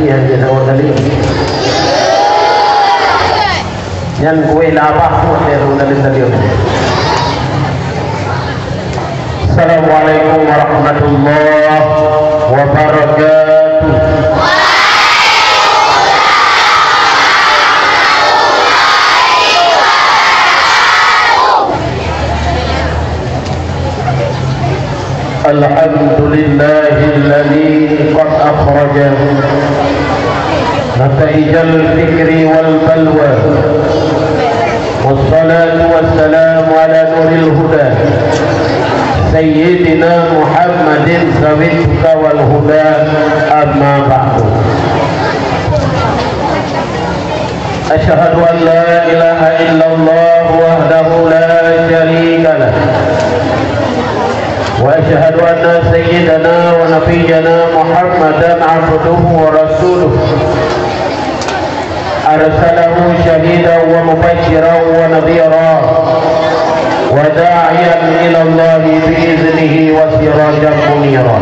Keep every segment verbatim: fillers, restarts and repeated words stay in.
Nyan jeuet awak tadi. Nyan kueh labah pun dia tu tadi tadi. Assalamualaikum warahmatullahi wabarakatuh. الحمد لله الذي قد أخرج نتائج الفكر والبلوى، والصلاة والسلام على نور الهدى سيدنا محمد ذوي التقى والهدى، أما بعد. أشهد أن لا إله إلا الله وحده لا شريك له، وأشهد أن سيدنا ونبينا محمدا عبده ورسوله، أرسله شاهدا ومبشرا ونذيرا وداعيا إلى الله بإذنه وسراجا منيرا.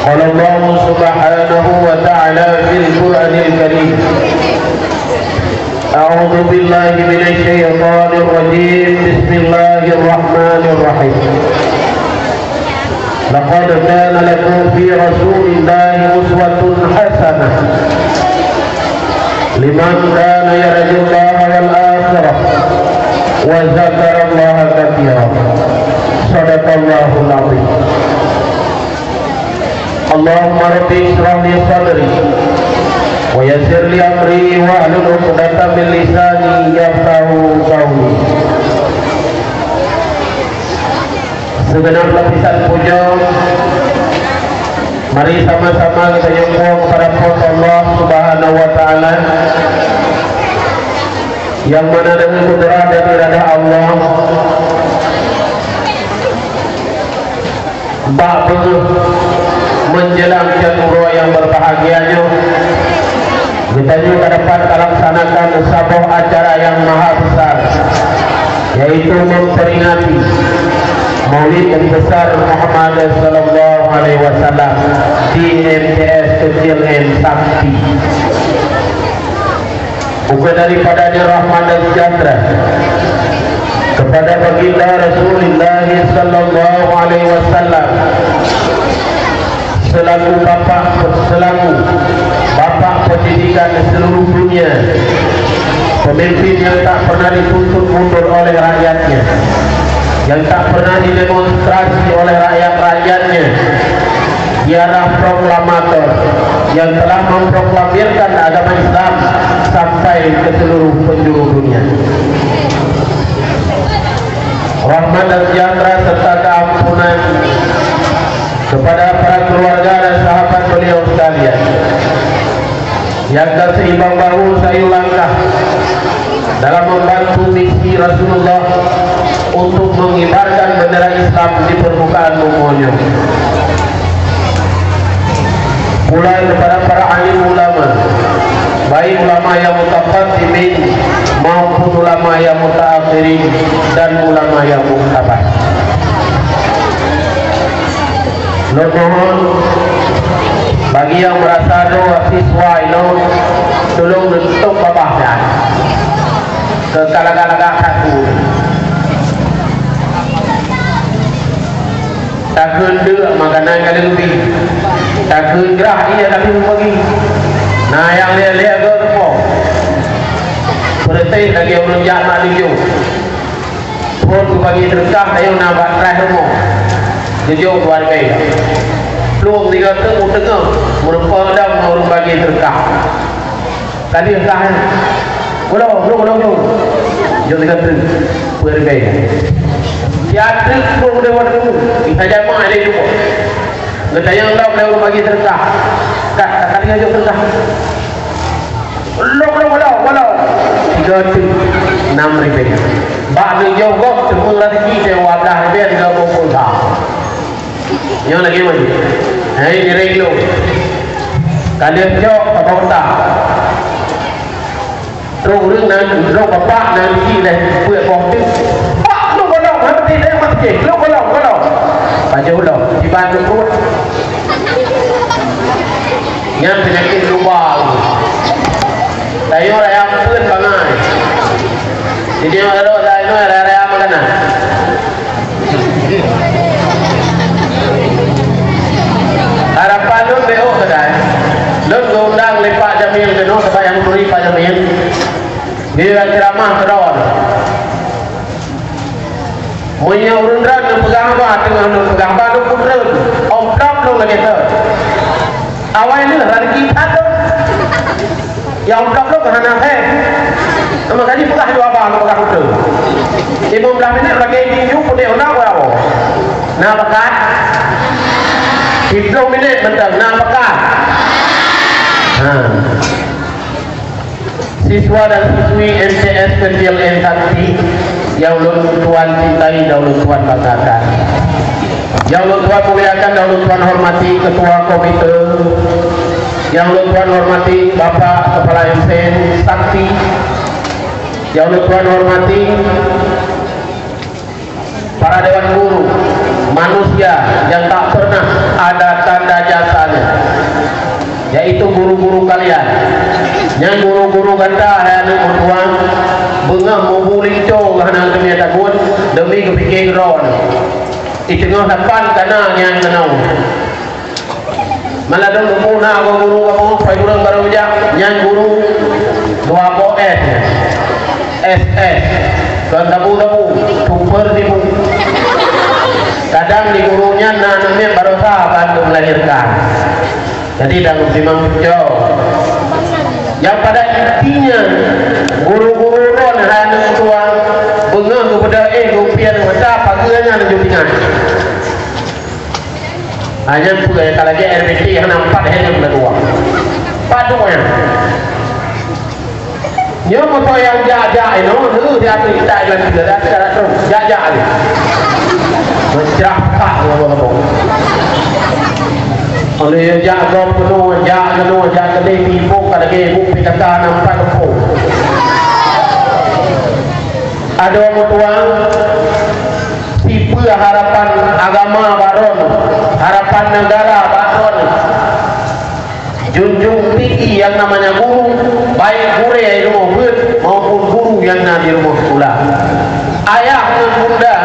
قال الله سبحانه وتعالى في القرآن الكريم: أعوذ بالله من الشيطان الرجيم. بسم الله الرحمن الرحيم. لقد كان لكم في رسول الله أسوة حسنة لمن كان يرجو الله والآخرة وذكر الله كثيرا. صدق الله العظيم. اللهم رب اشرح لي صدري ويسر لي أمري واحلل عقدة من لساني يفقهوا قولي. Sigeunap lapisan pujoe, mari sama-sama kita nyumbang kepada Allah Subhanahu wa Taala, yang mana dengan kudrat dan iradah Allah, bak beungoh menjelang jam uroe yang berbahagia nyoe, geutanyoe ka dapat talaksanakan saboh acara nyang maha besar, yaitu memperingati Maulid Nabi Besar Muhammad sallallahu alaihi wasallam di M T S Keuciléng Sakti. Bukan daripada rahmat dan sejahtera kepada baginda Rasulullah sallallahu alaihi wasallam, selaku bapak, selaku bapak pendidikan seluruh dunia, pemimpin yang tak pernah dituntut mundur oleh rakyatnya, yang tak pernah didemonstrasi oleh rakyat-rakyatnya, ialah proklamator yang telah memproklamirkan agama Islam sampai ke seluruh penjuru dunia. Rahmat dan sejahtera serta keampunan kepada para keluarga dan sahabat beliau sekalian, yang terseimbang bahu sayup langkah dalam membantu misi Rasulullah untuk mengibarkan bendera Islam di permukaan bumi nyoe. Pula kepada para alim ulama, baik ulama yang mutaqaddimin maupun ulama yang mutaakhirin dan ulama yang muktabar. Lôn mohon, bagi nyang meurasa droe siswa inong, tulông neutup babah nyan keu ka lagak-lagak saku. Takheun deuk makanan ka leubeh, takheun grah ié ka leubeh pagi. Na nyang lhèe-lhèe goe teupo. Peureuséh lagèe ureueng jak mak tujoh. Phôn geubagi seudeukah, tayue na bak traih rumoh. Geujok dua ribèe. Plueng tiga teuk u teungoh, meurumpok dam ngon ureueng bagi seudeukah. Ka lheueh kah nyan. Ulôn, ulôn, ulôn, ulôn. Jok tiga teuk, dua ribèe. Siat teuk plueng dua ribèe. Isa jamak ada dua. Geutanyong lom lé ureueng bagi seudeukah. Ka, ka, ka tinggai jok seudeukah. Lom, lom, lom, lom. Tiga teuk, enam ribèe. Bak neujoh gob, teupeue raseuki dua blah ribèe tiga puluh sa. Nyoe lagèe nyoe. Hai, ngiréng lom. Ka lheueh jok, ka bau ta. Trok ureueng nan, trok bapak nan, di leh peuet boh teuk. Pak, lôn golom, hana teuh lé mat jih, lôn golom, golom. Pajoh lom, diban keu pruet. Nyan peunyakét luba. Tanyoe raya peuet bangai. Jadi, nyoe raya, raya, raya makanan. Harapan lôn beuh keudai. Lôn geuundang lé Pak Jamil keunoe, sabab nyang meuturi Pak Jamil. Dia ceramah keudroe. Meunyoe ureueng droe neupeugah haba, teungoh neupeugah haba, neupeutreun, amplop lôn lagèe thon. Awai lheueh, raseuki that lôn. Nyang amplop lôn hana phèn. Nama gaji peugah dua haba, lôn peugah peutreun. Limong blaih minèt lagèe tinju, peuté hana, na bakat. Siplôh minèt mantong, na bakat. Ha. Siswa dan siswi M T S Keucil N Sakti nyang ulôn tuan cintai dan ulôn tuan banggakan. Nyang ulôn tuan muliakan dan ulôn tuan hormati Ketua Komite, nyang ulôn tuan hormati Bapak Kepala M S N Sakti, nyang ulôn tuan hormati para dewan guru, manusia nyang tak pernah ada tanda jasanya, yaitu guru-guru kalian. Nyang guru-guru gata hai aneuk meutuwang, beungoh mubu linto geuh hana teumé takot, demi geupike droeneuh. Di teungoh lapan ka na nyang keunoe. Maladong teupeu na goe guru kamoe, pai ureueng barô jak, nyan guru dua boh S, S S, kon sabu-sabu, super tibu. Kadang di guru nyan na aneuk miet baroesa ban geumeuladehkan. Jadi, dan simang pucok. Nyang pada intinya, guru-guru ron hai aneuk tuwang, beungoh geupeudong éh geupian mata, pageue nyan jeuet ingat. Hanya peue ka lagèe R B T hana empat hari meunan dua. Padum nyan. Nyoe meusoe nyang jak-jak inoe, heuh, di ateueh kitab iban tiga dah, tiga dah terus. Jak-jak lé. Meucrah pekak ngon Allah. Oleh jak gob keunoe, jak keunoe, jak keudeh, tiboh ka lagèe ibu P K K na empat rumpok. Adoe meutuwang, sipeue harapan agama bak droeneuh, harapan neugara bak droeneuh. Junjung tinggi yang namanya guru, baik gurèe di rumoh beuet maupun guru nyang na di rumoh sikula. Ayah ngon bunda,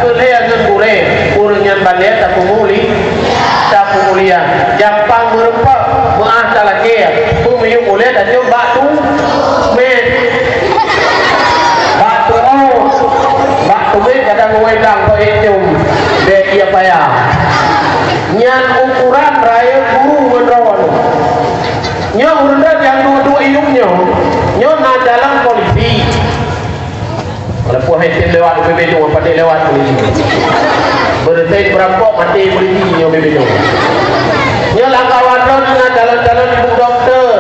keuhèe ngon gurèe, ureueng nyan balèe tapeumulia, tapeumulia. Jampang meureumpok, meu'ah talakèe, peumiyueb ulèe tacok bak tumèe. Bak tu'oh, bak tumèe kadang awai blang keu ék nyoe, bèk ie paya. Nyan ukuran rayeuk guru ngon droeneuh. Nyoe ureueng nyang duek-duek idup nyoe, nyoe na dalam polisi. Walaupun hai tem lewat U P B tu, padé lewat polisi. Beureuséh beurampok, maté polisi nyoe U P B tu. Nyoe lam kawan droeneuh na calon-calon ibu doktor.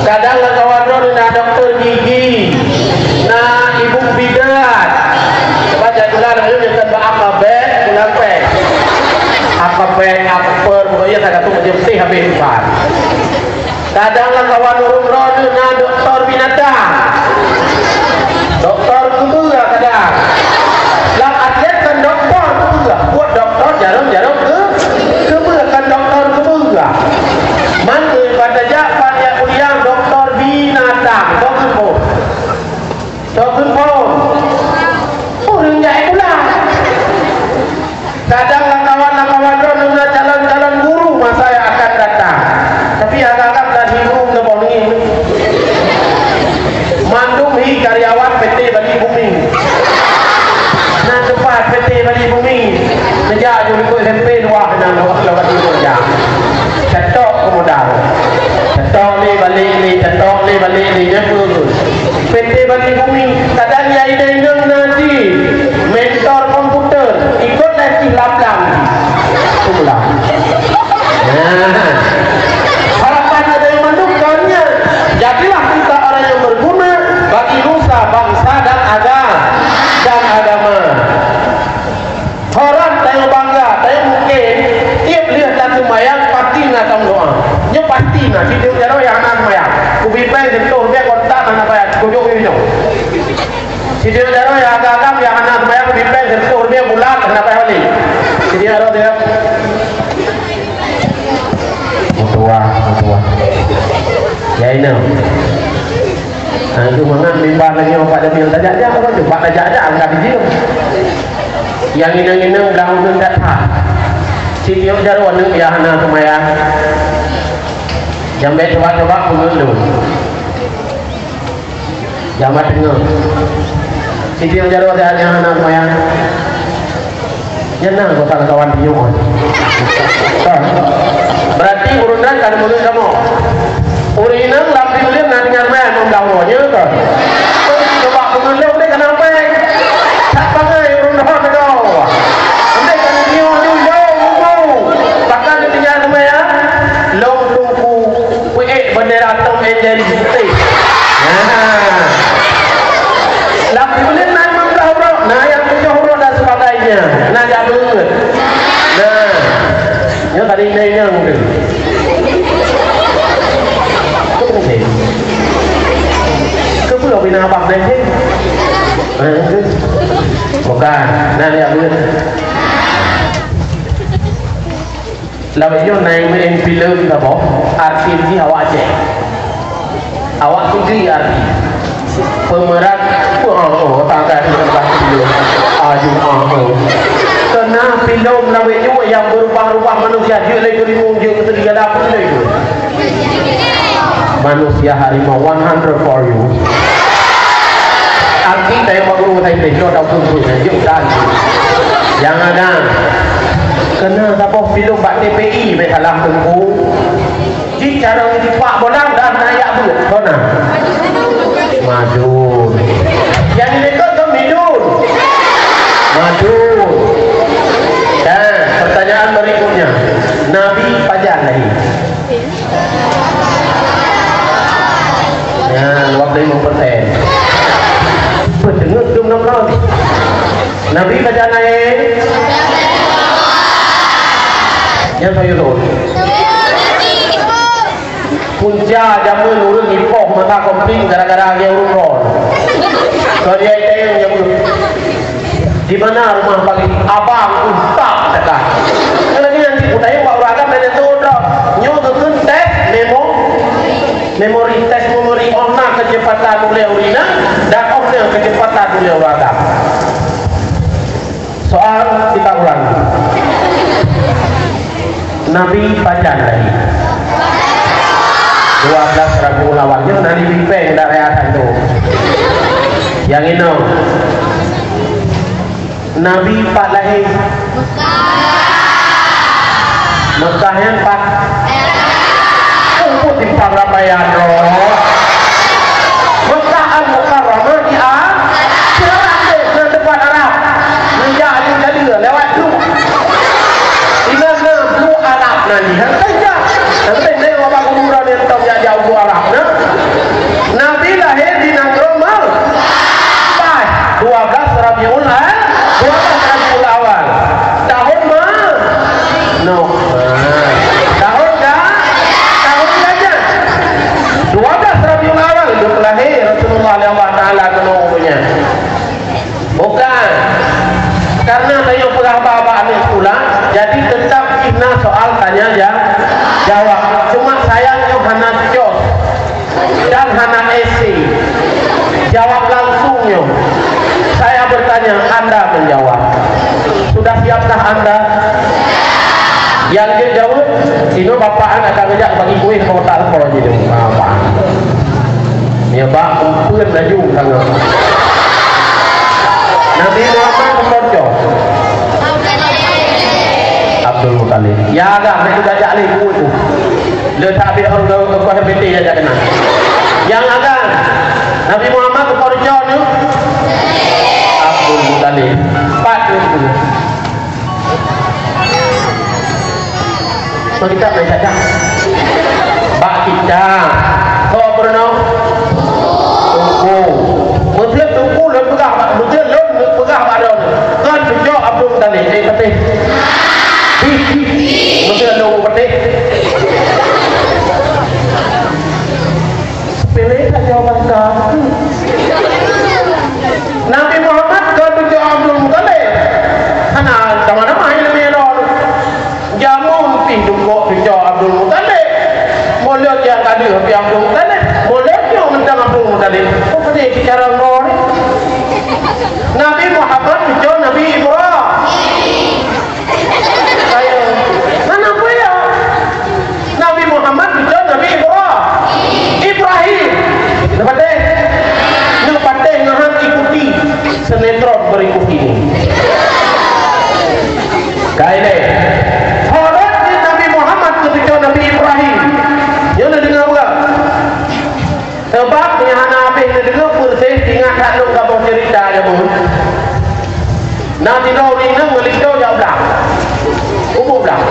Kadang lam kawan droeneuh na doktor gigi, na ibu bidan. Sebab jak gula lagèe nyoe kan bak akabet, gula pek. Akabet, akper, pokoknya tak ada tu macam teh habis ubat. Kadang lam kawan ureueng droeneuh na doktor binatang. Doktor keubeue kadang. Lam atlet kan doktor keubeue. Buet doktor jaroe-jaroe keu-, keubeue kan doktor keubeue. Mandum pada jak pan jak kuliah doktor binatang. Doktor keubeue. Soe kheun phon? Ureueng jai pulang. Kadang lam kawan-lam kawan droeneuh na calon-calon guru masa yang akan datang. Tapi agak-agak dan hirum na boh nangis. Mandum hi karyawan P T Bali Bumi. Na teumpat P T Bali Bumi. Neujak ju likot S M P luwah nyan lewat, lewat timur jam. Cetok keu modal. Cetok lé balik lé, cetok lé balik lé, nyan peue. P T Bali Bumi, kadang nyang inong-inong na di mentor komputer, ikot lé cih lam-lam. Itulah. Nah, harapan ada yang mandum kawannya. Jadilah kita orang yang berguna bagi nusa, bangsa, dan aga-, dan agama. Horan tanyoe bangga, tanyoe mungken tiep lheueh taseumayang pasti na tameudoa. Nyoe pasti na, sidroe jaroe nyang hana seumayang. Kubi péng sireutoh ribèe kontan hana bayar, kujok nyoe. Sidroe jaroe nyang agam-agam nyang hana seumayang, kubi péng sireutoh ribèe bulan hana bayar balik. Inong. Nah, itu mangat mimba lagi Pak Jamil tajak-jak, apa tu? Pak tajak-jak angkat dia. Yang inong-inong dah ulun that that. Sitiap jaroe aneuk ya hana seumayang. Nyang bèk coba-coba peungeut lôn. Jamat teungoh. Sitiap jaroe aneuk hana seumayang. Nyan na kok salah kawan di nyoe. Kan? Berarti ureueng nyan ka meungeut kamoe. Ureueng inong lam pih ulôn na tinggai meunan meublah uroe nyoe kan. Coba peungeut lôn deh kana pèng. That bangai ureueng droe teugoe. Ndeh kan nyoe nyoe lôn umu. Bahkan tinggai meunan lôn teungku peuék bendera Tom and Jerry putih. Nah. Lam pih ulôn na meublah uroe, na nyang tujoh uroe dan sebagainya. Na jak beungeut. Nah. Nyoe tadi inong-inong tu. Keupeue abang nyan? Bukan. Nah, lihat dulu. Lawét nyoe na nyang meu'en filem saboh, artis jih awak Aceh. Awak Sugri artis. Pemeran, oh, oh, tangkai di tempat filem. Aju, oh, oh. Kena filem lawét nyoe nyang berubah-ubah manusia, jeuet lé keurimong, jeuet keu serigala pun lé tu. Manusia harimau, one hundred for you. Arti tayong bak guru bahasa Inggris, lo tau pun pun, jeuet dan. Nyang agam. Kena saboh filem bak T P I, bèk salah teungku. Jih cara jipak bolang dan nayak beuet. Kona. Madun. Nyang dilikot tu midun. Madun. Dan pertanyaan berikutnya, Nabi pajan lahé? Ya, dua puluh lima persen. Beutôi dum nom-nom. Nabi pajan lahé? Nyang sayuron. Punca jameun ureueng ipoh mata komplit gara-gara lagèe ureueng ron. Keu dia itayong nyang di mana rumah Pak Gigi? Abang Ustaz cakap. Keuneuk nyan di budaya bak ureueng agam dan itu udah. Nyoe geukheun tes memo-, memori, tes memori, oh na kecepatan ulèe ureueng inong dan oh na kecepatan ulèe ureueng agam. Soal kita ulang. Nabi pajan lahé? Dua belas Rabiul Awal. Nyoe Nabi Big Bang dak raya satu. Nyang inong. Nabi pat lahé? Mekah nyan pat. Untuk simpang rapaian roh. Mekah Al-Mukarramah di A-, di Arab deh, nang teumpat Arab. Meunjak aju jadi lewat tu. Inan na blue Arab nan di. Henteu jak. Henteu deh, wabah kuburan yang tau jak jauh blue Arab na. Nabi lahé di nanggroe Mekah, dua belas Rabiul A-, dua belas Rabiul Awal. Tahun ma-, no. Tahun ga-, tahun gajah. Dua belas Rabiul Awal geulahé Rasulullah lé Allah Taala keunoe donya. Bukan. Karena tanyoe peugah bak-bak aneuk sekolah, jadi tetap jih na soal tanya ja-, jawab. Cuma sayang nyoe hana cos dan hana esei. Jawab langsung nyoe. Saya bertanya, Anda menjawab. Sudah siapkah Anda? Nyang jeuet jaweueb, sinoe bapak aneuk ka geujak bagi kueh keu utak leumo jih tu. Ha, Pak. Ya, Pak, umpeuen laju sangat. Nabi Muhammad keupoh cok? Abdul Muttalib. Ya, agam, itu gajak lé buet tu. Le tak habéh ureueng keu, keu H B T ya, jak keunan. Nyang agam, Nabi Muhammad keupoh cok nyoe? Abdul Muttalib. Pat nyoe tu. Bak kitab laén that-that. Bak kitab. Soe peurunoe? Teungku. Meuseu teungku lôn peugah bak, meuseu lôn peugah bak droeneuh. Kon cucoe Abdul Muttalib, eh, patéh. Bih. Meuseu lôn patéh. Sepele saja bangka. Nabi Muhammad kon cucoe Abdul Muttalib. Hana sama-sama ilmu lôn. Jameun pih dukok cucoe Abdul Muttalib. Neudeungoe peue seh, ingat that lôn gaboh ceurita jameun. Na sidroe ureueng inong ngon linto jak u blang. U blang.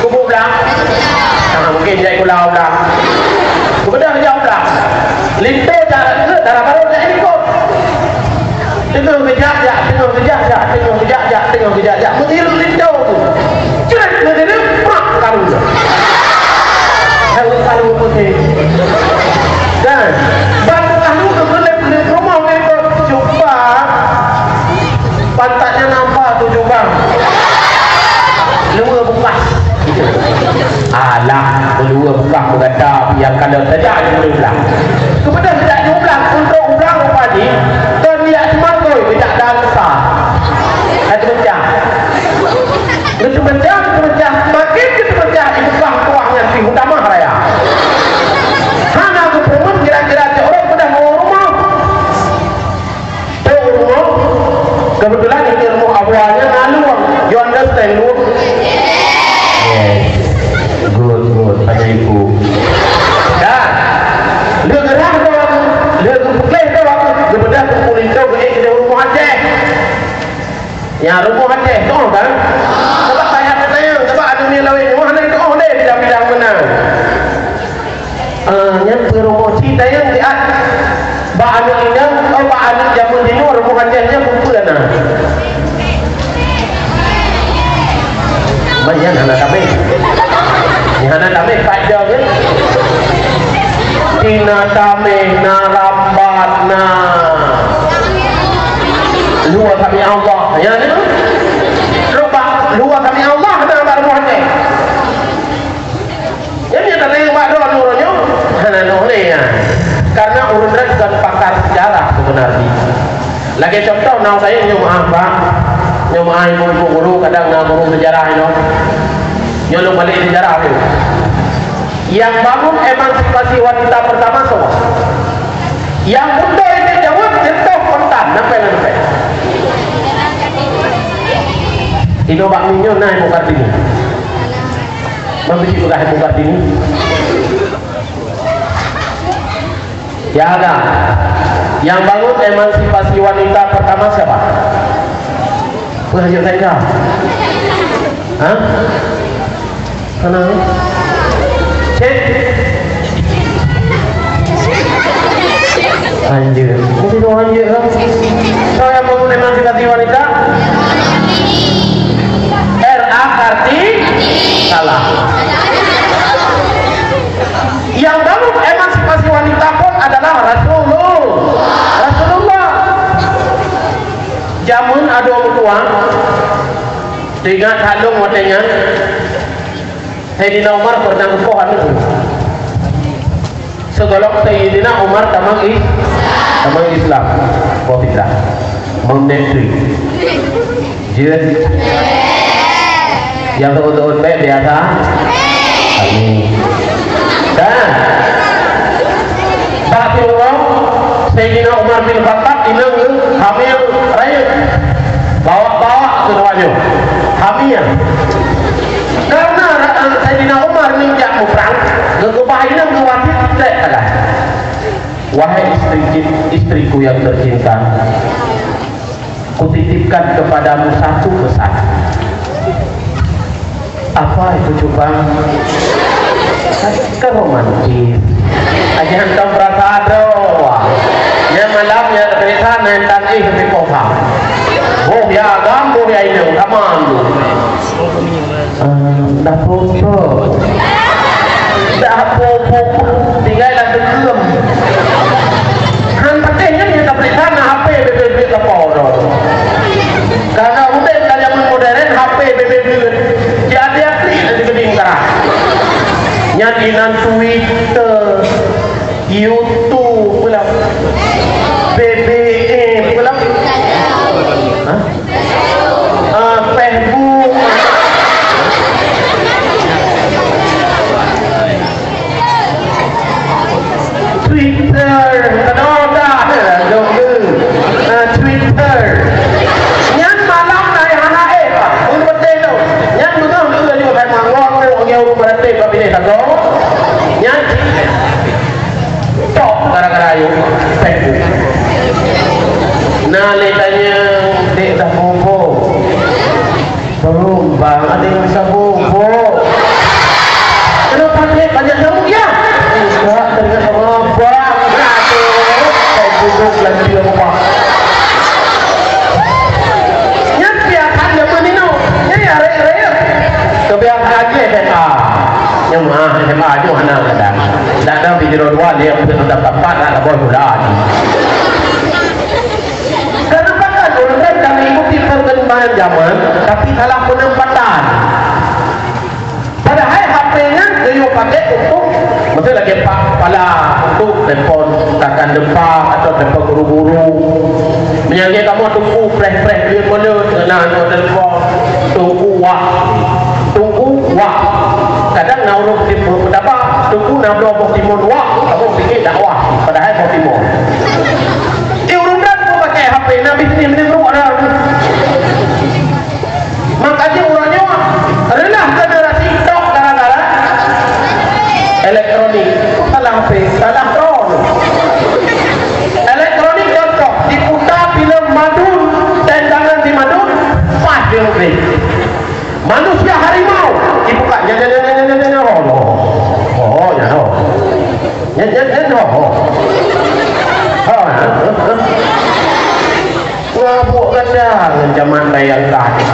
U blang. Ah, mungkin jak sikula u blang. Geubeudôh jak u blang. Linto jak, dara barô jak ikot. Teungoh geujak-jak, teungoh geujak-jak, teungoh geujak-jak, teungoh geujak-jak. Meuhireuen linto tu. Cret, meuhireuen, prak, karu. Karu, karu putih. Dan, ban teungoh tu, keuneuk, keuneuk rumoh, keuneuk cuba. Pantatnya nampak tu juga. Luwa bekas. Alah, luwa bekas meugata, nyang ka lheueh saja jumlah. Kemudian sejak jumlah untuk ureueng rupanya, kon jak seumangkoi, jak dansa. Ka teupeucah. Geuteupeujang, geuteupeujang, semakin geuteupeujang, ibu kah tuah nyan pih utamah raya. Hana geupeurumun kira-kira cok rot peudah ngon rumoh. Cok rumoh, kebetulan di rumoh Abu Hanya na luwang. You understand, Lu? Yes. Good, good. Tanya ibu. Dah. Leugeurah tu, leugeupeukleh tu, geubeudôh kumpul itu, geuék di rumoh Aceh. Ya, rumoh Aceh, tu'oh kan? Sabab payah tatanyong, sabab aneuk miet lawét nyoe hana tu'oh lé bidang-bidang meunan. Ah, nyan peurumoh cit tanyong siat. Bak aneuk inong, oh, bak aneuk jameun jinoe rumoh Aceh nyan peue-peue na. Banyak hana tameh. Nyan hana tameh, pat jaweueb, eh? Tina tameh, na rambat, na. Luwa kami Allah. Ya, ni? Luwa, luwa kami Allah, na bak rumoh Aceh. Nyan nyang teurimong bak droeneuh uroe nyoe, hana noh lé nyan. Karena ureueng nyan kon pakar sejarah sebenarnya. Lagèe contoh, na usayang nyoe meu'ah, Pak. Nyoe meu'ah ibu-ibu guru, kadang na guru sejarah inoe. Nyoe lôn balek sejarah tu. Yang bangun emansipasi wanita pertama soe? Yang beutôi itu jaweueb, contoh kontan, sampai sampai. Inoe bak minyo na Ibu Kartini. Meukeujih peugah Ibu Kartini. Ya, ada. Yang bangun emansipasi wanita pertama siapa? Peue Hajat Zainal? Hah? Hana, eh? Cek. Anjir. Mungkin orang anjir kan? Siapa yang bangun emansipasi wanita? R A Kartini. Salah. Yang bangun emansipasi wanita pun adalah Rasulul-, Rasulullah. Jameun adoe meutuah, teuingat that lôn watèe nyan, Saidina Umar pernah geupoh aneuk. Sigohlom Saidina Umar tamong i-, tamong Islam. Poh fitrah. Meuneuk tui. Jeuet. Nyang seuôt-seuôt bèk biasa. Amin. Dan bak siuroe Saidina Umar bin Khattab inong geuh hamil rayeuk. Bawak-bawak keunoe nyoe. Hamil. Karena Saidina Umar nijak muprang, geukeubah inong geuh wasiet trép sagai. Wahai istri, istriku yang tercinta, kutitipkan kepadamu satu pesan. Apa itu coba? Kan romantis. Aja hantom perasaan doang. Yang malam yang cerita nanti di koha. Boh ya agam, boh ya ini, sama lu. Ah, dah popo. Dah popo. Tinggai dah dengkem. Han patéh nyan nyang tapeuriksa na H P bebe-bebe kapau droe. Karena udép ka jameun modern, H P bebe-bebe. Jadi atli na di geuning karah. Nyan inan Twitter. YouTube pula. B B M pula. Hah? Ah, Facebook. Twitter. Kenapa tak? Ah, Twitter. Nyan malam naik anak eh, Pak. Mun betul tu. Nyan betul tu laju hai mangok tu, orang yang urus berarti, Pak Bini Sago. Nyan. Sidroe dua lhèe peuet, dapat pat, nak laboh gula. Karena pakon ureueng ka mengikuti perkembangan zaman, tapi salah penempatan. Padahai H P nyan geuyue pakai untuk, maksud lagèe pak kepala, untuk telepon kakan depa atau telepon guru-guru. Meunyo lagèe kamoe teungku preh-preh buleuen-buleuen, na telepon, "Teungku wah, teungku wah." Kadang na ureueng tipe peudaba, "Teungku na bloe boh timun wah," kamoe pikir dakwah, padahai boh timun. Di ureueng dan pun pakai H P, na bisnis meunyoe ada. Maka jih uroe nyoe reulah generasi TikTok gara-gara elektronik. Salah H P, salah drone. Elektronik contoh, diputa filem Madun, tendangan si Madun, pas di Inggris. Manusia harimau dibuka, nya, nya, nya, oh, oh, oh, nya, oh. Nya, nya, nya, oh, oh. Oh, nya. Ngabuk gata ngon jaman dayang tadi.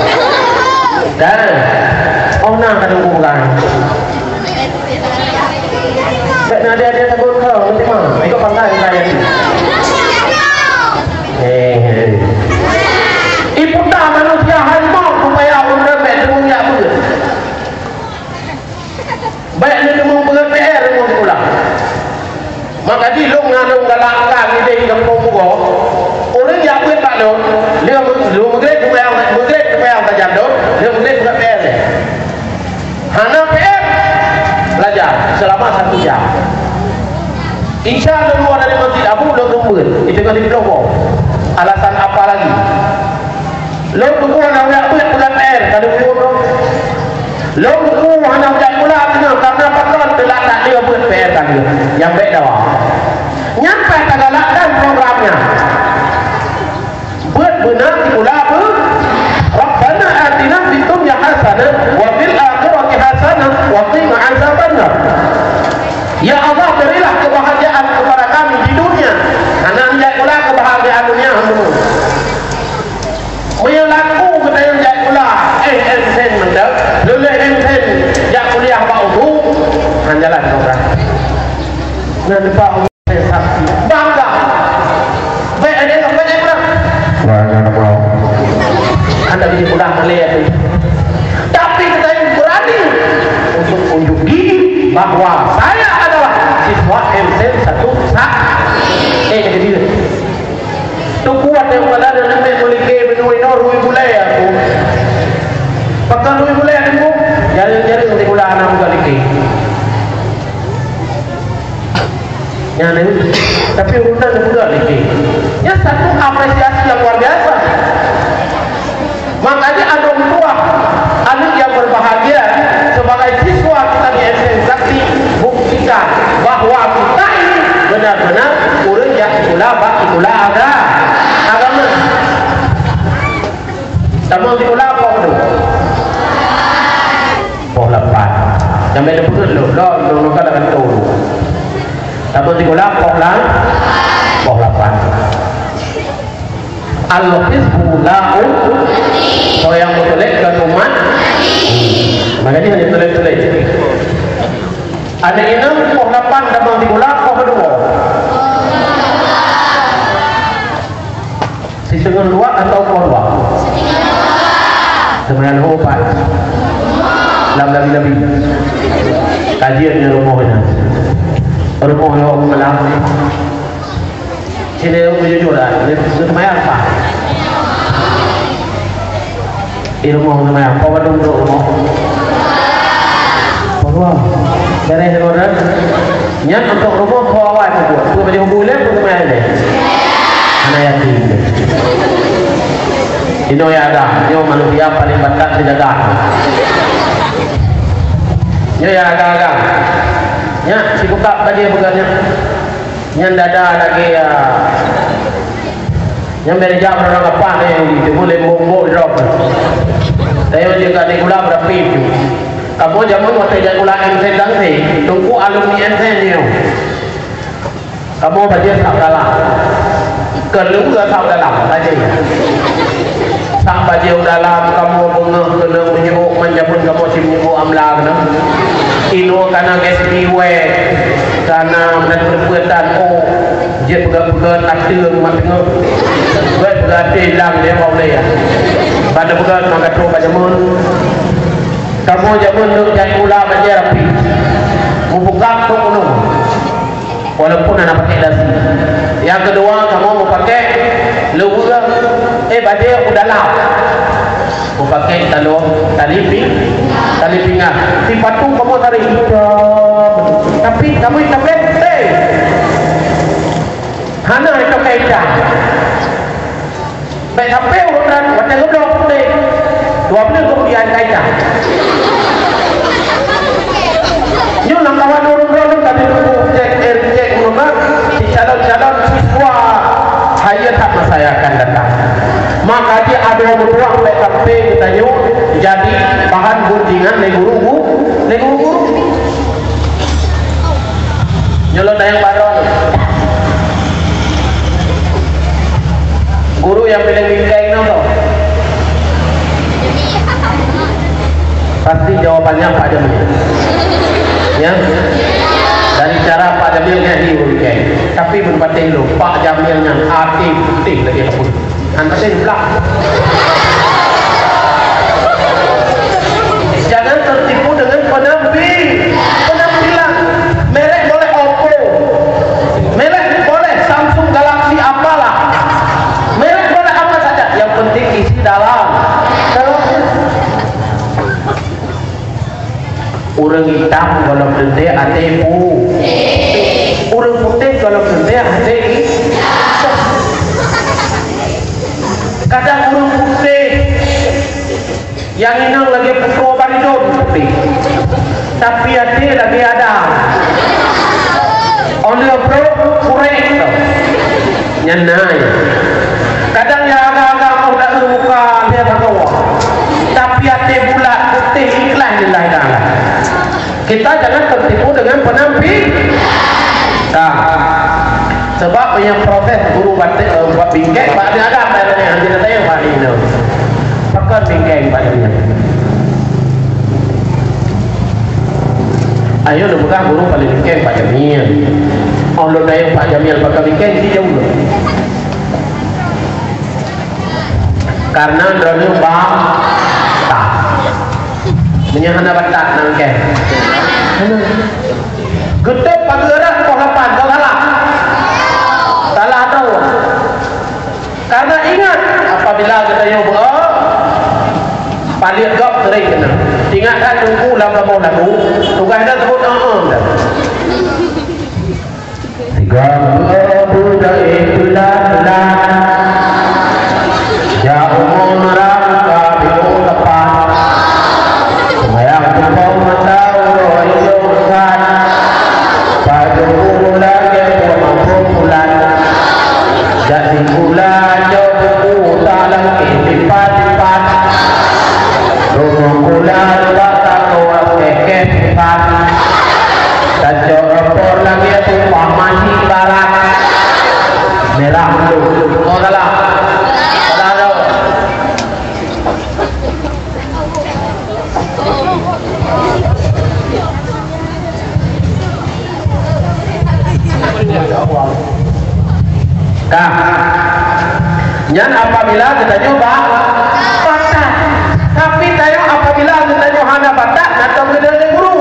Dan, oh, na ka tunggu kan. Bèk na dia-dia takut kau, nanti mah. Ikut pandai kita ya. Eh, eh. Iputa manusia harimau supaya ureueng bèk deungon yak beuet. Bèk neudeungon beuet P R deungon sikula. Maka jih lôn na lôn galakkan idéh di gampông Pugo. Ureueng jak beuet bak lôn, lheueh lôn meugrét seumayang, meugrét seumayang sajan lôn, lheueh meugrét beuet P R. Hana P R, belajar selama satu jam. Isya lôn luwa dari Masjid Abu, lôn rhung beuet, di teungoh di Pulo Bong. Alasan apa lagi? Lôn teungku hana jak beuet peugah P R ka lheueh lôn. Lôn teungku hana jak sikula teungoh, karena pakon teulat that lheueh beuet P R ka lheueh. Nyang bèk dawa. Nyan paih tagalakkan program nyan. Beuet beuna sikula beuet. Rabbana atina fid dunya hasanah wa fil akhirati hasanah wa qina azabannar. Ya Allah, berilah kebahagiaan kepada kami di dunia. Hana jak sikula, kebahagiaan dunia hana. Meunyoe laku geutanyoe jak sikula, eh, M Sen mantong, lulus M Sen jak kuliah bak U T U, han jalan program. Nah, nampak saksi. Bangga. Baik, ada yang baik, baik, baik. Bangga, bro. Anda bisa pulang balik, ya. Tapi kita yang berani untuk unjuk gigi bahwa saya adalah siswa M Sen satu sa-, eh, jadi dia. Teungku watèe u Madan nyan leubeh meulike meunuri nyoe rui gulèe aku. Pakon rui gulèe aku? Jareueng-jareueng sikula hana muka like. Nyan, tapi ureueng nyan muka like. Nyan satu apresiasi yang luar biasa. Makanya aneuk tuha, aneuk yang berbahagia, sebagai siswa kita di S M Sakti, buktikan bahwa kita ini benar-benar ureueng jak sikula bak sikula aga-, agama. Tamong sikula poh padum? Poh lapan. Sampai leupah lom, lom, lom, lom, lom, lom. Tamong sikula poh la-, poh lapan. Al-hizbu la'u, soe nyang meutulék keu umat. Makajih hana tulék-tulék. Aneuk inong poh lapan tamong sikula, poh padum? Siteungoh dua atau poh dua? Siteungoh dua. Seumayang Lohor pat? Lam labi-labi. Kajian di rumoh nyan. Rumoh nyoe malam. Sini, jujur dah, dia, dia seumayang apa? Di rumoh seumayang, apa bandum duduk rumoh? Apa dua? Beres dua dah. Nyan untuk rumoh, apa awai pun buat. Tu baju bulan pun seumayang deh. Anak yatim deh. Inoe ya ada, nyoe manusia paling batat dijaga. Nyoe ya ada-ada. Nyan, si buka baju bukannya. Nyan dada lagèe, ah, nyan bèk jak meurang kapah nyan, teuma lé mbok-mbok drop. Tapi jika di gula berapi tu. Kamoe jameun watèe jak gula M Sen dan Sen, teungku alumni M Sen nyoe. Kamoe bajèe sak dalam. Keuleueng sak dalam, bajèe. Sak bajèe dalam, kamoe beungèh keuneuk meunyoe man jameun kamoe cit meunyoe amla keuneuk. Inoe kana gét siwée, kana meunan peureubuatan, oh, jeuet peugah-peugah até rumoh teungoh. Buet peugah até lam dia bak ulée ya. Pada peugah maka trok bak jameun. Kamoe jameun neuk jak sikula bajée rapi. Mubuka trok gunong. Walaupun hana pakai dasi. Nyang keudua, kamoe meupakai leuweue, eh, bajée u dalam. Meupakai taloe, tali ping-, tali pinggang. Sipatu kamoe tarék itam. Tapi kamoe itam, eh, hana itam itam. Bèk sampé ureueng nyan watèe geubloe putéh, dua buleuen keumudian ka itam. Nyoe lam kawan ureueng droeneuh ka jiteupeue cék, eh, cék ureueng nyan, si calon-calon siswa hayeu that masa nyang akan datang. Maka di adoe meutuah bèk sampé geutanyoe jadi bahan gunjingan lé guru-guru, lé guru-guru. Nyoe lôn tanyong bak droeneuh. Guru nyang piléh bingkeng nyoe soe? Pasti jawabannya Pak Jamil. Ya? Dari cara Pak Jamil nyan hi bingkeng. Tapi meupatéh lôn, Pak Jamil nyan até putéh lagèe kapeuet. Hana seumplang. Jangan tertipu dengan penampi-, penampilan. Merek boleh Oppo. Merek boleh Samsung Galaxy apalah. Merek boleh apa saja. Yang penting isi dalam. Dalam. Ureueng itam gohlom teuntèe até pu-, ureueng putéh gohlom teuntèe até itam. Kadang ureueng putéh nyang inong lagèe putroe baridon putéh, tapi até lagèe Adam. Óh lheueh brôk, kurek tau. Nyan na nyan. Kadang nyang agam-agam óh taeu muka lheueh tagoe. Tapi até bulat, putéh, ikhlas lillahi ta'ala. Kita jangan tertipu dengan penampi-, nah, sebab banyak protes guru batik, eh, buat bingkek, Pak Adam, Pak Adam, yang kita tanya, Pak Adam. Pakon bingkeng Pak Jamil? Ayo neupeugah guru paléng bingkeng Pak Jamil. Oh, lôn tanyong Pak Jamil pakon bingkeng, si jauh lôn. Karena droeneuh batat. Meunyoe hana batat, nang kèe. Hana. Geutôp pageurah poh lapan, ka salah. Salah droe. Karena ingat, apabila geutanyoe beu-, paliet gob sering keunan. Ingat that Teungku lam kamoe lagu, tugaih that sebut, "Heeh," dah. Sigoe beu-, budaya itulah lah. Jak umum rangka bingung tepat. Sembahyang tumpông mata uroe ilong sat. Baju lagèe buah mabuk bulan. Jak sikula cok buku tak lengkeh lipat-lipat. Rumoh kula bak takoh kèh-kèh lipat. Tacok rapor lagèe tumpah masi barat. Merah tu. Oh, salah. Salah tu. Ka. Nyan apabila geutanyoe ba-, batat. Tapi tanyoe apabila geutanyoe hana batat, na tom geudeh lé guru.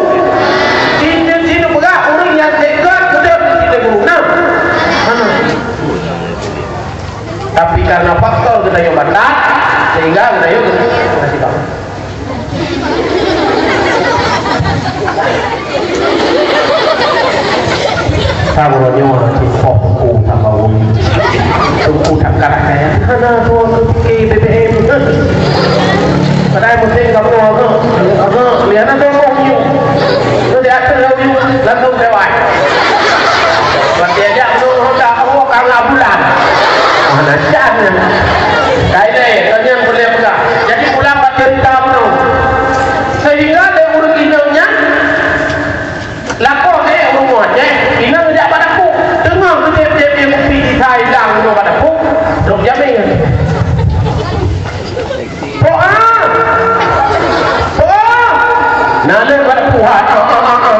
Indeuet jih neupeugah ureueng nyang cék gét geudeh lé guru. Nah. Hana. Tapi karena faktor geutanyoe batat, sehingga geutanyoe geutanyoe. Saboh nyoe cit poh teungku saboh. Teungku takat kaya. Hana soe teupike B B M. Padahai meusén kamoe agak, agak, liana soe moh nyoe. Nyoe di ateueh nyoe, langsung lewat. Watèe jak meunurun honda, Allah ka ngabula. Mana can nyan. Kai lé, tanyong boleh peugah. Jadi pulang bak cerita meunoe. Sehingga lé ureueng inong nyan, lakoe lé ureueng Aceh, inong jak bak dapur. Teungoh geudép-dép ié kupi sisa idang uroe bak dapur, trok jamé. Poh ah! Poh ah! Na lé bak dapur, ha, ha, ha, ha, ha.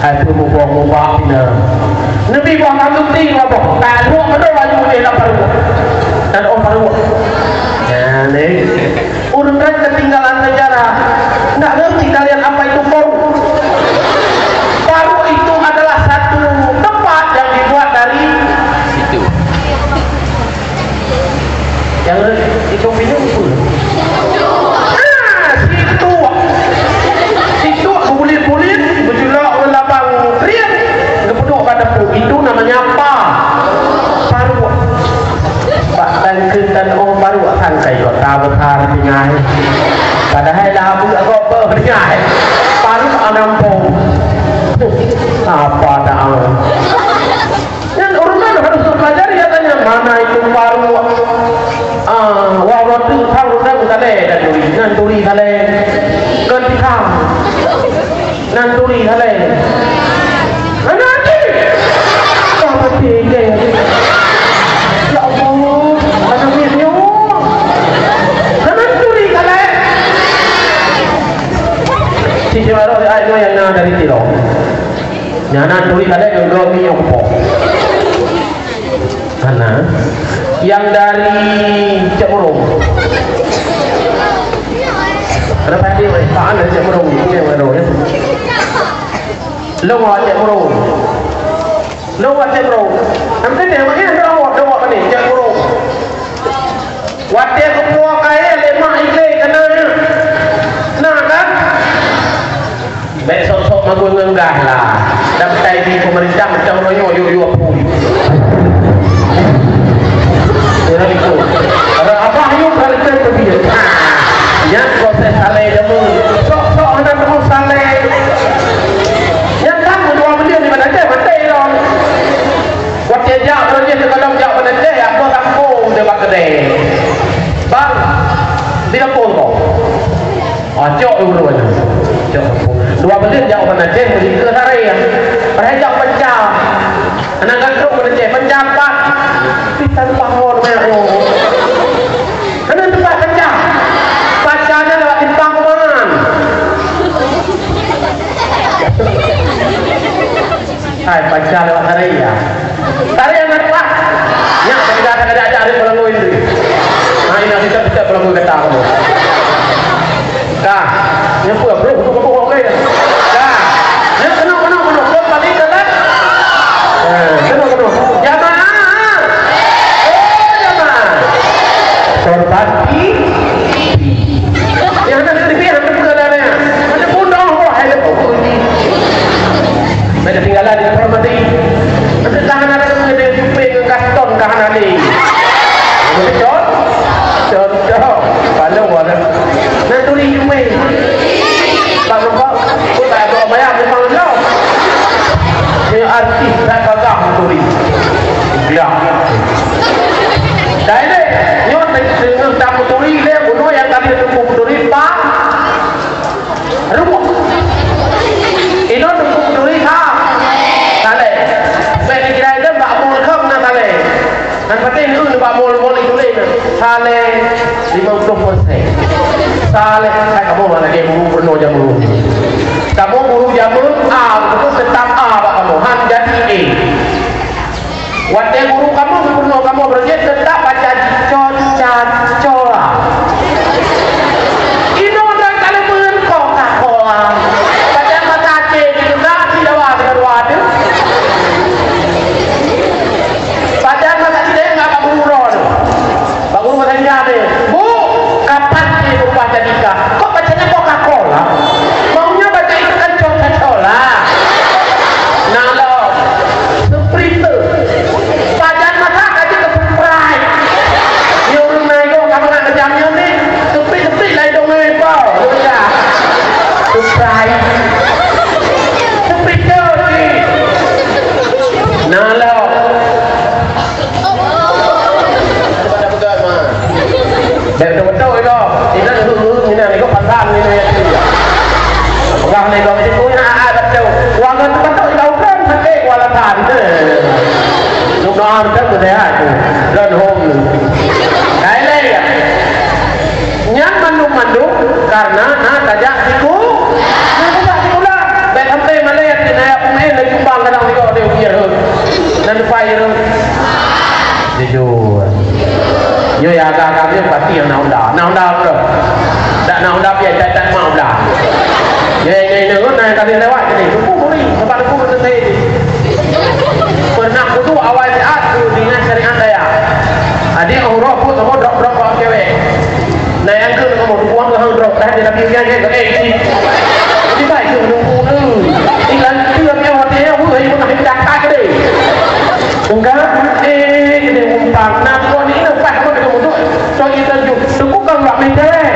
Hai peumuboh-muboh pih na. Neubi boh ka geuti ngon boh. Ka lhok meudroe laju udeh lam paruek. Dan oh paruek. Nyan, eh. Ureueng kan ketinggalan sejarah. Ndak ngerti kalian apa itu paruek. Paruek itu adalah satu tempat yang dibuat dari situ. Nyang rhot itu minyeuk peue? Ah, situek. Situek beubulit-bulit, beujulok ngon labang kriet, geupeuduek bak teupeu. Itu namanya pa-, paruek. Bak tangkeun dan oh paruek sangkai kota besar tinggai. Padahai lah abu agak beuh tinggai. Paruek anam po. Apa dah? Nyan ureueng nyan harôh teupelajari, katanya, mana itu paruek. Ah, wah, wah, tu, thang, thang, saleh, dan turi. Nan turi saleh. Kan thang. Nan turi saleh. Anak cik. Kah mati, deh. Ya Allah, anak miet nyoe. Nan turi saleh. Cik Jawa Roh, ai, nyoe nyang na dari Tilong. Nyan na turi saleh ngon gob minyeuk po. Hana. Nyang dari Cek Murong. Ada pasti, weh. Pak, ada Cek Murong. Ini yang baru, ya. Long awak Cek Murong. Long awak Cek Murong. Nanti dia, dia, dia awak, dia awak ni, Cek Murong. Watèe geupuwoe kayèe lé mak iblih keunan. Na kan? Bèk sok-sok magun ngon gah lah. Daftar di pemerintah macam uroe nyoe yue-yue pui. Kira itu. Kalau abah yue kalau itu tu dia. Ha. Nyan proses saleh jameun. Sok-sok hana teumu saleh. Nyan kan dua buleuen di mana aja maté lom. Watèe jak, ureueng jih teukalon jak bak Aceh, jak bak kampung, di bak keudè. Bang, di kampung ko. Ah, cok ureueng nyan. Cok kampung. Dua buleuen jak bak Aceh, beli ke sare ya. Padahai jak panca. Aneuk gandong bak Aceh, panca pat. Tapi tanpa ngon, oh. Keuneuk teumpat pecah. Pacahnya lewat simpang Kumangan. Hai, pacah lewat Tarek, ya. Tarek yang nak kuat. Nyak, kita ada ada ada ada pelangui itu. Nah, ini kita kita pelangui kata kamu. Dah. Nyampu, bro, bro, bro, bro, oke. Dah. Nyampu, kena, kena, kena. Kau tadi kena. Eh, kena, kena. Jamaah. Oh, jamaah. Korban pi-, pi-. Yang ada di sini, yang ada di sana. Ada pun dah, wah, ada pun ni. Ada tinggalan di informasi. Ada tahan ada tu, ada jumpa dengan Gaston, tahan ada. Betul? Contoh, paling wadah. Nah, turi jumai. Pak Gempok, aku tak ada bayar memang lo. Ni artis tak gagah turi. Biar. Dah ini, nyoh tengah tak turi deh, bunuh yang tadi tu turi, Pak. Rumoh. Inoe teungku peuduri ha. Saleh. Bèk dikira idem bak mall kheueh na saleh. Nyan patéh nyoe bak mall-mall itu lé na. Saleh lima puluh persen. Saleh, hai kamoe lagèe guru peurunoe jameun. Kamoe guru jameun A, beutôi teutap A bak kamoe. Han jadi A. Watèe guru kamoe geupeureunoe kamoe beureujeut, teutap baca jico, ca, cola. Inoe dan kaleuen Coca-Cola. Pajan masa cé jipeugah di Jawa deungon dua teuh. Pajan masa cé nggak bak guru droe. Bak guru bahasa India deh, "Bu, kapan sih berubah jadi K? Kok bacanya Coca-Cola? Maunya baca itu kan Coca-Cola." Nah, lo, Sprite. Pajan masa aja ke Sprite. Nyuruh naik kok kamu nak kerja ni. Sprite, Sprite lah hidung ni, bau. Udah. Sprite. Sprite ni. Nah, lo. Bèk beutôi-beutôi iko. Inan ureueng-ureueng inan iko pasang ni ya. Peugah lé iko, "Itu na ada tu." Wah, ngon beutôi iko ureueng sakét kuala tan. Nuk doa beutôi beutôi tu. Dan hom. Kai lé ya. Nyan mandum-mandum karena na tajak siku. Na tajak sikula. Bèk sampai malèe di naya Ada kami pasti nyang na Honda. Na Honda betul. Tak na Honda pih catat mak Honda. Ya, ya, ya, na kami lewat tadi. Tunggu muri, sebab tunggu betul saya ni. Pernah kudu awal saat tu dengan syariat daya. Adik urus pun kamu drop-drop bawa cewek. Nah, yang ke kamu buang ke hang drop, dah dia tapi yang ke, eh, ini. Ini baik tu menunggu tu. Ini kan tu yang awak tanya, wah, ini pun nak minta tak deh. Enggak, eh, kena umpang. Nah, kau ni nak pas kau nak mutu. Cok itu ju. Tunggu kau buat minta, eh.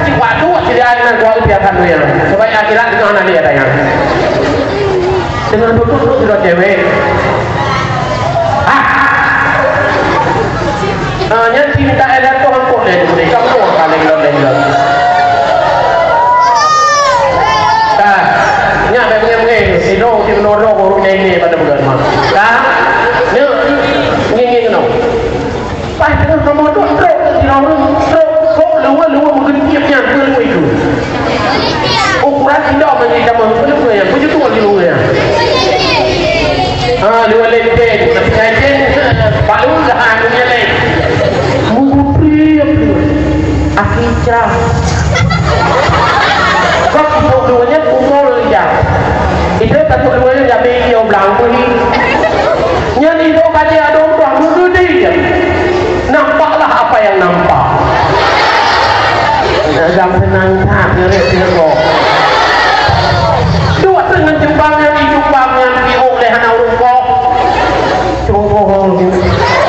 Cik waktu, cik dia nak buat biarkan dia. Sebab akhirat dengan anak dia tanya. Dengan duduk-duduk sudah cewek. Ah. Ah, nyan cinta ada tu ampun deh, tu deh. Kamu paling lom deh. Tah. Nyak dah mengeng-mengeng. Sino si menolong urut neng ni pada bulan mah. Tah. Nyak. Ngeng-ngeng no. Pas tengah kamoe dok trok di lawan trok kok luwa-luwa meugeutiek nyan peue itu. Ukuran indak bagi kamoe peue nyan, peue tu di luwa nyan. Ha, luwa lempeng, tapi kajen baru dah anu nyan leh. Meugupriek tu. Akhir cerah. Kok untuk luwa nyan umur ija. Itu takut luwa nyan jadi dia ulang pun ni. Nyan ibu kaji ada orang tua muda dia. Nampaklah apa yang nampak. Dagang senang that ngerik dia kok. Dua tengah jembang yang di jembang yang diuk leh hana urung kok. Cuma bohong.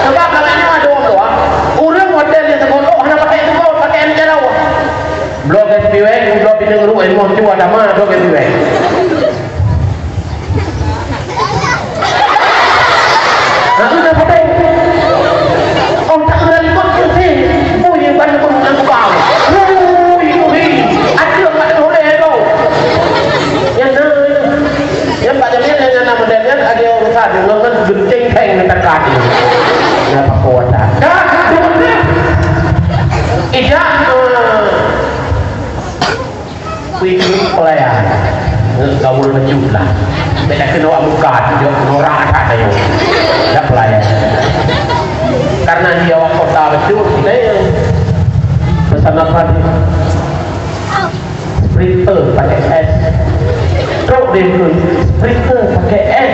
Sebab kalau nyoe ada orang tua, urang hotel dia sebut, oh, hana pakai sebut, pakai anak jalan. Blok S P W, blok pinang ruh, ilmu cua dama, blok S P W. Aku dah pakai. Oh, tak kenal ikut ke sih? Oh, ya, banyak pun nak kebang. Oh, itu ni. Ada yang tak boleh tu. Yang dah, yang tak jadi, yang nama dan yang ada urusan dengan genting peng dekat. Ya, apa kuasa? Dah, dah. Ijak, eh, Kuih-kuih pelayan. Gaul bacut lah. Beda kena awak buka, dia norak atas saya. Dah pelayan. Karena dia awak kota bacut, kita yang pesan apa ni? Sprinter pakai es. Truk dia pun, sprinter pakai es.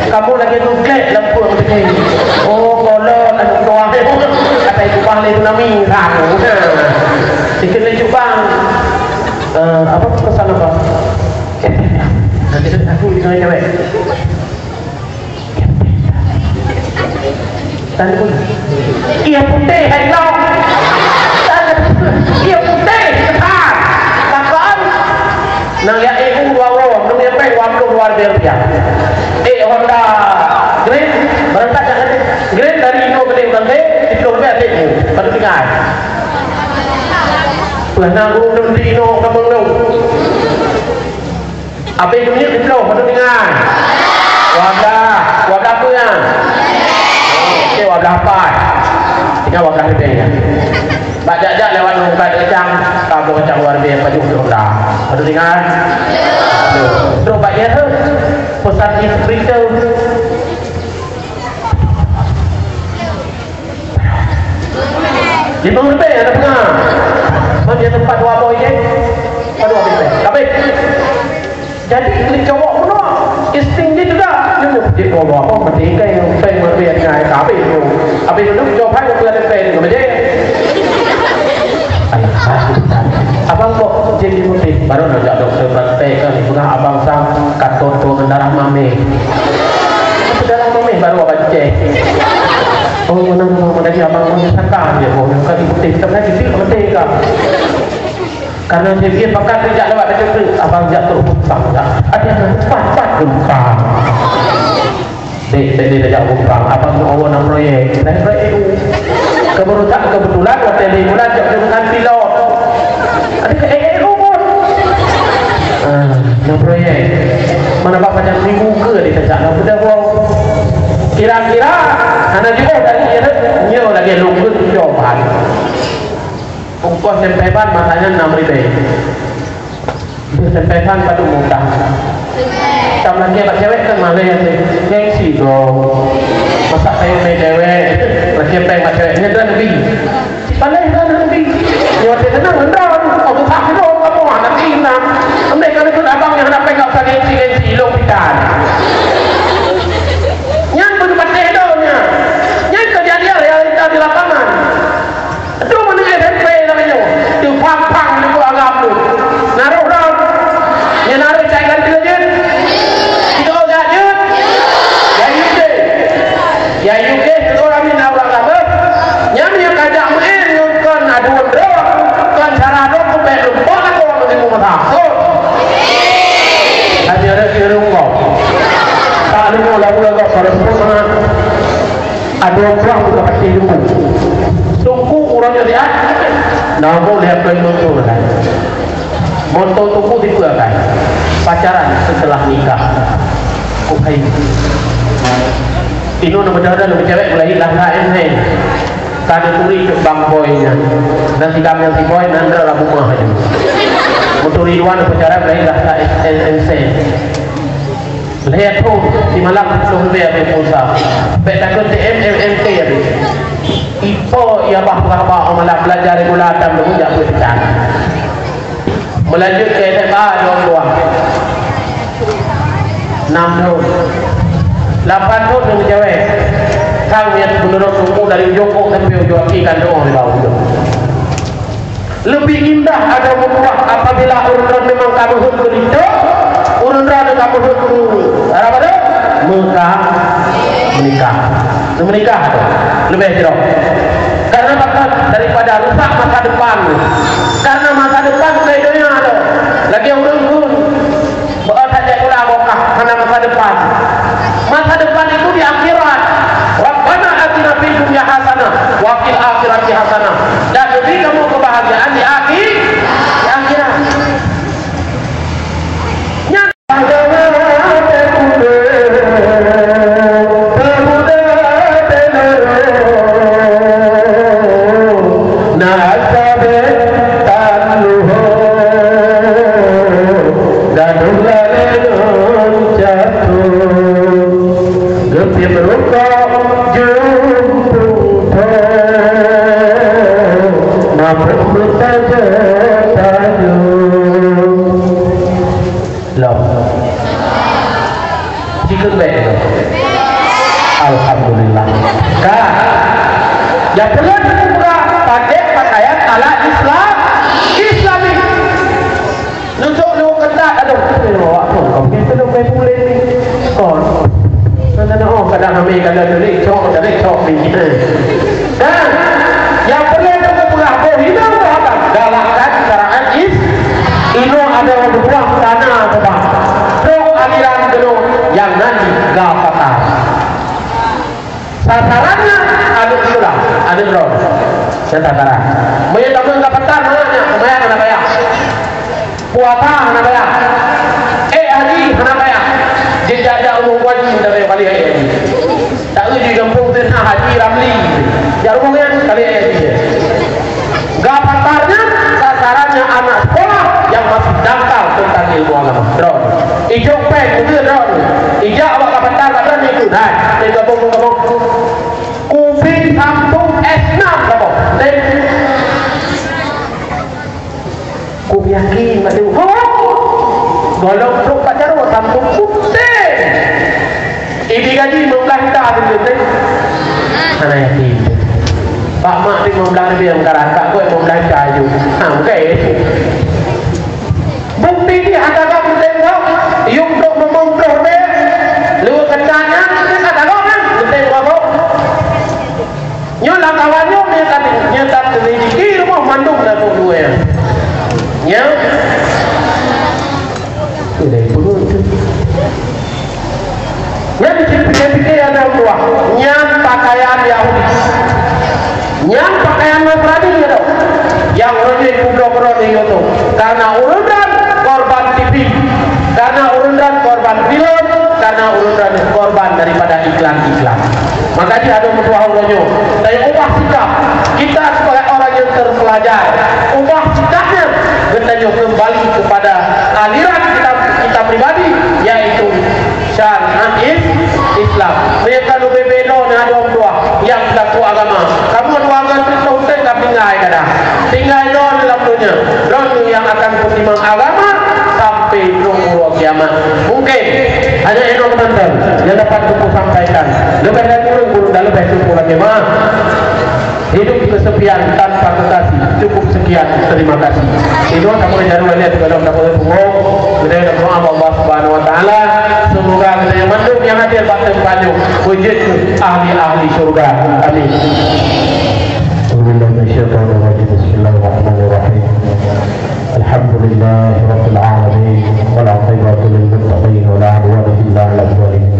Kamu lagi nuklek lampu yang begini. Oh, kolot, anak tua. Kata itu bang, tsunami, rang. Sikit lagi, Bang. Eh, apa pesan apa? Nanti aku dengan cewek. Tanya pun. Iya putih, hai kau. Tanya pun. Iya putih, besar. Takkan. Nang ya ibu dua orang, nang ya peng dua puluh luar biasa. Eh, Honda Green, berangkat jangan Green dari Indo ke Dengkang, eh, itu lebih adik ni. Baru tinggal. Pernah guru di Indo ke Mengdong. Habis dunia di Pluh, baru tinggal. Dua belas, dua belas apa ya? Okey, dua belas apa? Tinggal dua belas lebih ya. Bak jak-jak lewat rumah kacang, kabur kacang luar biasa, pajuk tu dah. Baru tinggal. Terus bak dia tu, pusat di sprinter. Lima lebih ada tengah. Mana dia tempat dua boy je? Aduh, habis, habis. Jadi, klik cowok pun, insting dia juga. Dia nak petik dua boy, apa, mati ikan yang peng lebih dengan air habis tu. Habis tu, jawab hai, aku ada peng, apa je? Alah, abang kok jadi putih? Baru nak jak doktor praktek kan, pegang abang sang, katon tu darah mami. Darah mami baru abang cek. Oh, mana, mana, mana dia abang punya saka dia, oh, yang kali putih, kita kan jadi putih kan. Karena dia, dia pakat tu jak lewat dekat tu, abang jak terus putang, tak? Ada yang empat, empat gempa. Dek, dek, dek, jak gempa. Abang tu awak nak proyek, nak proyek tu. Kebetulan, kebetulan, waktu di bulan, jak dengan pilot. Ada ke, eh, eh, oh, bos. Ah, nak proyek. Mana bak macam seribu ke dia tak nak, udah, bos. Kira-kira, anak jauh dari dia, nyo lagi lungkut tu jawapan. Ongkos sampai ban masanya enam ribu. Itu sampai ban patut mudah. Tam lagi bak cewek kan malah yang gengsi tu. Masa saya main cewek, lagi peng bak cewek, nyetan lebih. Paléh dah nanti. Nyoe teuh tenang, nendang. Oh, tu tak kira kamu, anak inang. Andai kata tu abang yang nak pegang tadi, si, si, ilong pitan. Nyan pun patéh dah nyan. Nyan kejadian realita di lapangan. Tu mana S M P namanya. Tu pang-pang di gua agam tu. Naruh dah. Nyan naruh cai ganti jeuet. Tiga orang jeuet. Ya, U K. Ya, U K, tiga orang ni naruh agam. Nyan yang kajak main ngon kon aduan droe. Kon cara droe tu baik lupa aku orang ni masa. So. Hanya ada kira rumah. Tak lupa lagu-lagu pada semua. Adoe prang buka pati teungku. Teungku uroe nyoe siat. Namun lihat poin teungku kan. Moto teungku tipe kan. Pacaran setelah nikah. Oke. Inoe nama dada nama cewek mulai lah lain hai. Kada turi ke bang boy nya. Dan si kami si boy nandra lah bunga aja. Moto Ridwan pacaran mulai lah M C. Lhèe thôn simalam lôn bèe Habib Musa. Bèk takot T M M M T Habib. Ipo ia bah peugah ba malam belajar gula tam lôn jak peuet tan. Melanjut ke S M A dua puluh dua. Enam thôn. Lapan thôn lôn cewek. Kang yang menurut buku dari ujung kok sampai ujung kaki kan doa di bawah ujung. Leubeh indah adoe meutuah apabila ureueng droe memang ka meuheuet keu linto, ureueng droe ka meuheuet keu, apa tu? Meuka-, meunikah. Meunikah tu leubeh jroh. Karena bakal daripada rusak masa depan. Karena masa depan bukan donya tu. Lagi ureueng pun Beuet hajat ulah bongkah hana masa depan. Masa depan itu di akhirat. Rabbana atina fid dunya hasanah wa fil akhirati hasanah. Dan beri kamu kebahagiaan di akhi-, di akhirat. Nyan Na sabe taluho gaduh lalé ngon catur, geupiem rukok jumpung tho, mabök meutajô-tajô. Lom. Jikheun bèk. Alhamdulillah. Ka. Nyang peureulèe teupeugah pakèk pakaian ala Islam, Islami. Nunjuk lewat keutat, adoh, awak pun kau mungkin kena main pulin ni. Kon. Kadang, oh, kadang ambil, kadang delik, cok, delik, cok, ni. Dan nyang peureulèe teupeugah boh inong boh agam dalam syariat Is-, inong ada buah tanah sebab trok aliran keunoe nyang nan di Gapata. Sasarannya aneuk sikula, aneuk droe. Nyan sasaran. Meunyo tameun Gapata, mana nyan? Seumayang hana payah. Puasa hana payah. Ék haji hana payah. Jeuet jak-jak rumoh Haji, hana payah kali ék haji. Tak eu di gampông tu na Haji Ramli. Jak rumoh nyan kali ék haji. Gapata nyan sasaran nyan anak sekolah nyang masih dangkal teuntang ilmu agama. Droe. Ijok péng, beutôi droe. Ijak awak Gapata, Gapata ni tu. Nah, di gampông tu, gampông. Kupi sampung S enam gampông. Dek. Ku yakin mak tu. Ho! Golom trok Pak Jarwo sampung putih. Ibi gaji lima belas juta tu, tu. Hana yakin. Pak mak tu lima belas ribu anggaran, Pak kau lima belas juta aju. Ha, bukan. Bukti ni ada kau beuteng kau. Yuk dok meumeumploh deh. Lewat kencana, ada kau kan? Beuteng kau. Nyoe lam kawan nyoe, nyoe ka, nyoe ka teulidiki rumoh mandum lam buku nyoe. Nyoe. Nyoe dari buku tu. Nyan dipikir-pikir aneuk buah. Nyan pakaian Yahudi. Nyan pakaian Nasrani nyoe. Nyang ureueng kubloe-kubloe di YouTube. Karena ureueng nyan korban T V. Karena ureueng nyan korban film. Karena ureueng nyan korban daripada iklan-iklan. Maka jih adoe meutuah uroe nyoe, tanyoe ubah sikap. Kita sebagai orang yang terpelajar, ubah sikapnya, geutanyoe kembali kepada aliran kita, kita pribadi, yaitu syariat is-, Islam. Meunyoe ka leubeh beda ngon adoe meutuah nyang peulaku agama, kamoe dua ngon siplôh utang ka tinggai, Nyang dapat lôn sampaikan. Leubeh dari ureueng guru dan leubeh syukur lagi mah. Hidup kesepian tanpa kekasih. Cukup sekian, terima kasih. Inoe saboh jaroe lheueh teuk lom saboh pungo. Geutanyoe doa bak Allah Subhanahu wa Taala, semoga geutanyoe mandum nyang hadir bak teumpat nyoe beujeuet keu ahli-ahli syurga. Amin. A'udzubillahi minasyaitonirrajim. Bismillahirrahmanirrahim. Alhamdulillahirabbil alamin, wal aqibatu lil muttaqin, wa la udwana illa alal zalimin.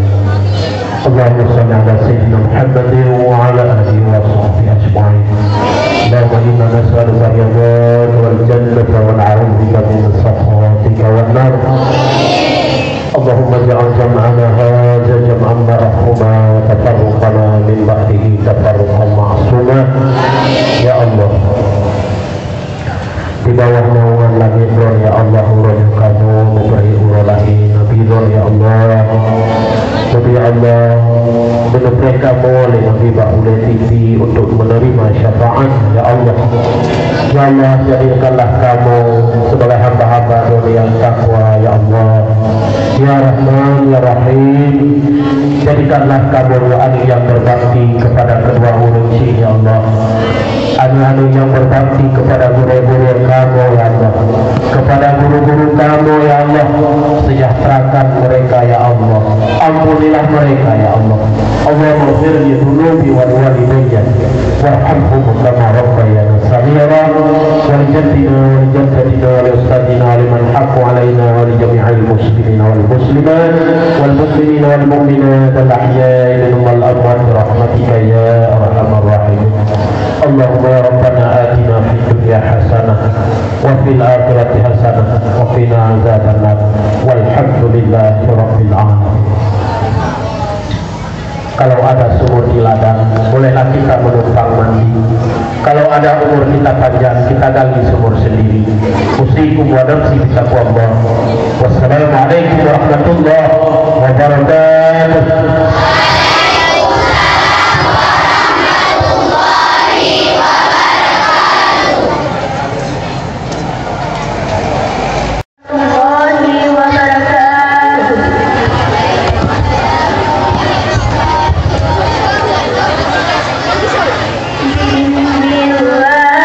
Allahumma shalli ala sayyidina Muhammadin wa ala alihi wa sahbihi ajma'in. Allahumma inna nas'aluka ridhaka wal jannata wa na'udzubika min sakhatika wan nar. Allahumma ij'al jam'ana hadza jam'an marhuma wa tafarruqana min ba'dihi tafarruqan ma'suma. Ya Allah, di bawah naungan langét Droe, ya Allah, uroe nyoe kamoe meubri uroe lahé Nabi Droe, ya Allah. Nabi, ya Allah, meuneupreh kamoe lé Nabi bak ulée tinggi untuk menerima syafaat, ya Allah. Ya Allah, jadikanlah kamoe sebagai hamba-hamba Droe nyang takwa, ya Allah. Ya Rahman, ya Rahim, jadikanlah kamoe aneuk nyang berbakti kepada kedua ureueng cit, ya Allah. Aneuk-aneuk nyang berbakti kepada gurée-gurée kamoe, ya Allah, kepada guru-guru kamoe, ya Allah, sejahterakan mereka, ya Allah, ampunilah mereka, ya Allah. Allahummaghfir li dzunubi wa li walidayya warhamhum kama rabbayani shaghira, wa li jaddina wa li jaddatina wa li ustadzina wa liman haqqa alaina wa li jami'il muslimina wal muslimat wal mu'minina wal mu'minat al ahya'i minhum wal amwat bi rahmatika ya arhamar rahimin. Allahumma ya Rabbana atina fid dunya hasanah wa fil akhirati hasanah wa qina azabannar. Walhamdulillahi rabbil alamin. Kalau ada sumur di ladang, bolehlah kita menumpang mandi. Kalau ada umur kita panjang, kita gali sumur sendiri. Usikum wa nafsi bitaqwallah. Wassalamualaikum warahmatullahi wabarakatuh. Warahmatullahi wabarakatuh. Bismillah.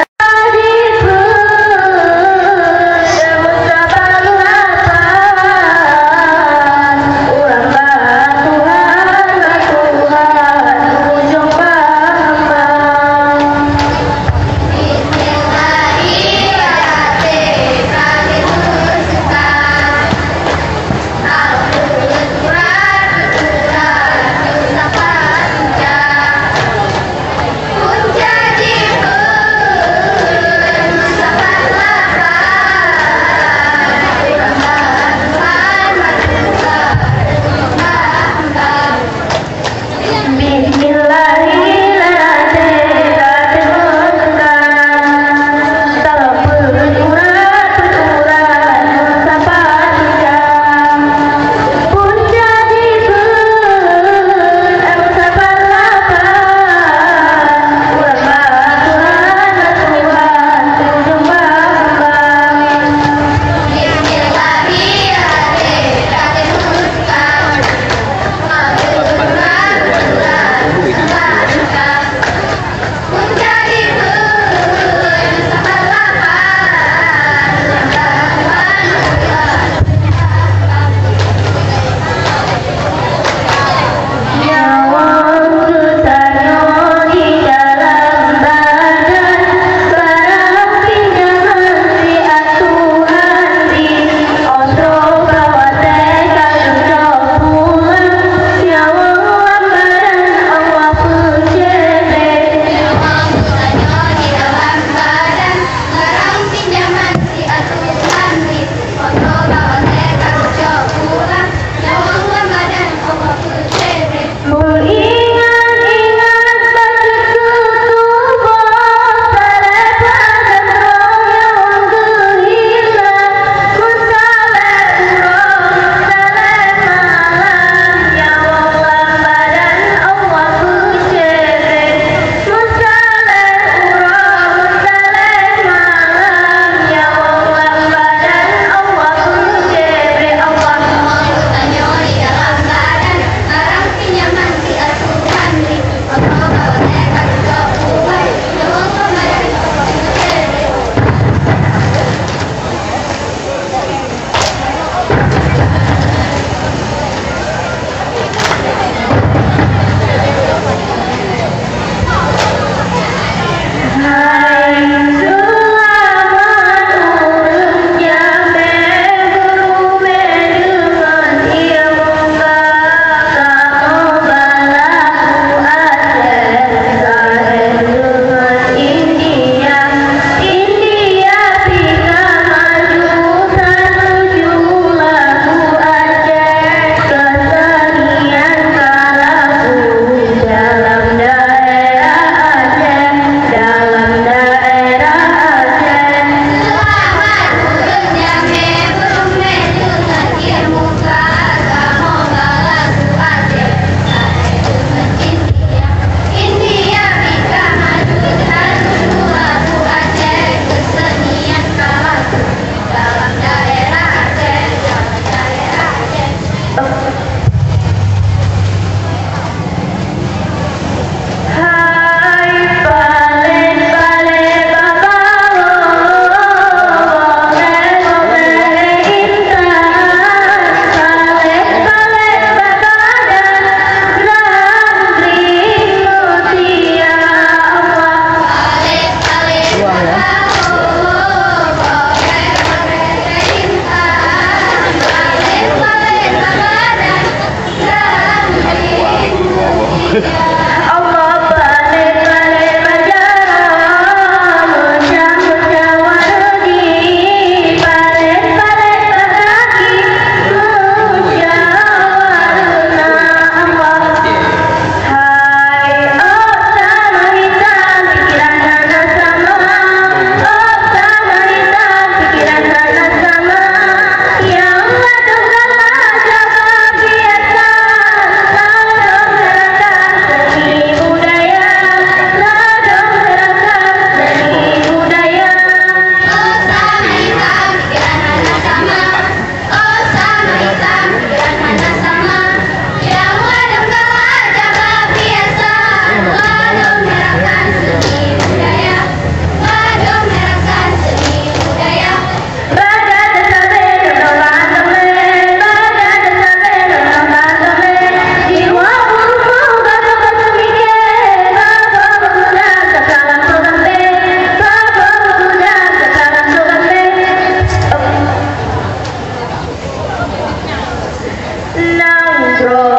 Nanggroe